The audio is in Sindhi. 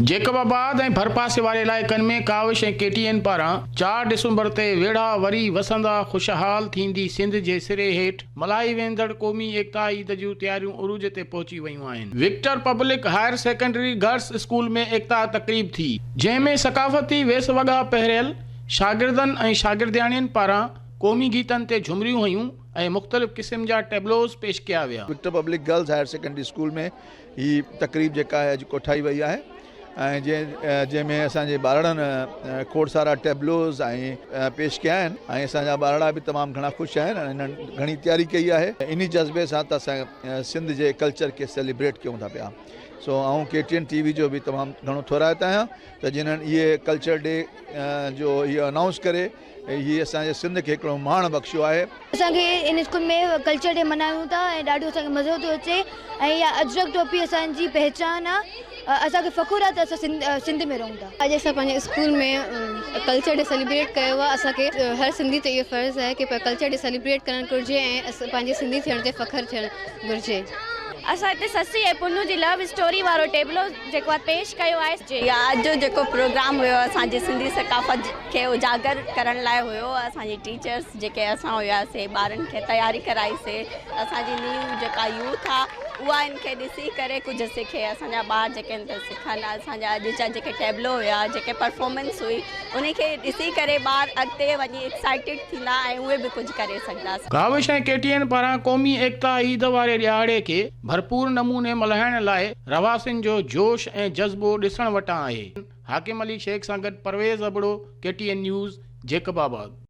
جيڪب آباد ۽ ڀرپاسي واري علائقن ۾ ڪاوش ۽ ڪي ٽي اين پاران چار ڊسمبر تي ويڙها وري وسندا خوشحال ٿيندي سنڌ جي سري هيٺ ملهائي ويندڙ قومي ايڪتا عيد جون تياريون عروج تي پهچي ويون آهن. Victor public higher secondary girls school ۾ ايڪتا تقريب ٿي، جنهن ۾ ثقافتي ويس وڳا پهريل شاگردن ۽ شاگردياڻين پاران قومي گيتن تي جهمريون هنيون ۽ مختلف قسم جا ٽيبلوز پيش ڪيا ويا. Victor public girls higher secondary school ۾ هي تقريب جيڪا آهي اڄ ڪوٺائي وئي آهي ۽ جنهن جنهن ۾ اسان جي ٻارڙن کوڙ سارا ٽيبلوز ۽ پيش ڪيا آهن ۽ اسان جا ٻارڙا به تمام گهڻا خوش آهن ۽ انهن گهڻي تياري ڪئي آهي انهي جذبي سان ته اسان سنڌ جي ڪلچر کي سيليبريٽ ڪيون ٿا پيا سو آئون ڪي ٽي اين ٽي وي جو به تمام گهڻو ٿورائتو آهيان ته جنهن اهي ڪلچر ڊي جو اهو انائونس ڪري هي اسان جي سنڌ کي هڪڙو ماڻ بخشيو آهي. اسان کي ان اسڪول ۾ ڪلچر ڊي ملهايون ٿا ۽ ڏاڍو اسان کي مزو ٿو اچي ۽ اها اجرڪ ٽوپي اسان جي پهچان آ اسان کي فخر آ ته اسان سنڌ ۾ رهون ٿا. اڄ اسان پنهنجي اسڪول ۾ ڪلچر ڊي سيليبريٽ ڪيو آ اسان کي هر سنڌي تي اهو فرض آهي ڪي ڪلچر ڊي سيليبريٽ ڪرڻ گهرجي ۽ پنهنجي سنڌي ٿيڻ تي فخر ٿيڻ گهرجي. اسان هتي سسئي ۽ پنهون جي لو اسٽوري وارو ٽيبلو جيڪو آهي پيش ڪيو آهي. اڄ جو جيڪو پروگرام هيو اسان جي سنڌي ثقافت کي اجاگر ڪرڻ لاء هيو اسان جي ٽيچرس جيڪي اسان هياسي ٻارن کي تياري ڪرائي سي اسان جي نيو جيڪا يوٿ آ اها ان کي ڏسي ڪري ڪجهه سکي اسان جا ٻار جيڪي آهن ته سکن اسان جا اڄ جا جيڪي ٽيبلو هيا جيڪي پرفارمنس هئي ان کي ڏسي ڪري ٻار اڳتي وڃي ايڪسائيٽيڊ ٿيندا ۽ اهي به ڪجهه ڪري سگهندا. ڪاوش ۽ ڪي ٽي اين پاران قومي ايڪتا عيد واري ڏهاڙي کي ڀرپور نموني ملهائڻ لاء رهواسين جو جوش ۽ جذبو ڏسڻ وٽان آهي. حاڪم علي شيخ سان گڏ Parvez Abro, K T N news, Jacobabad.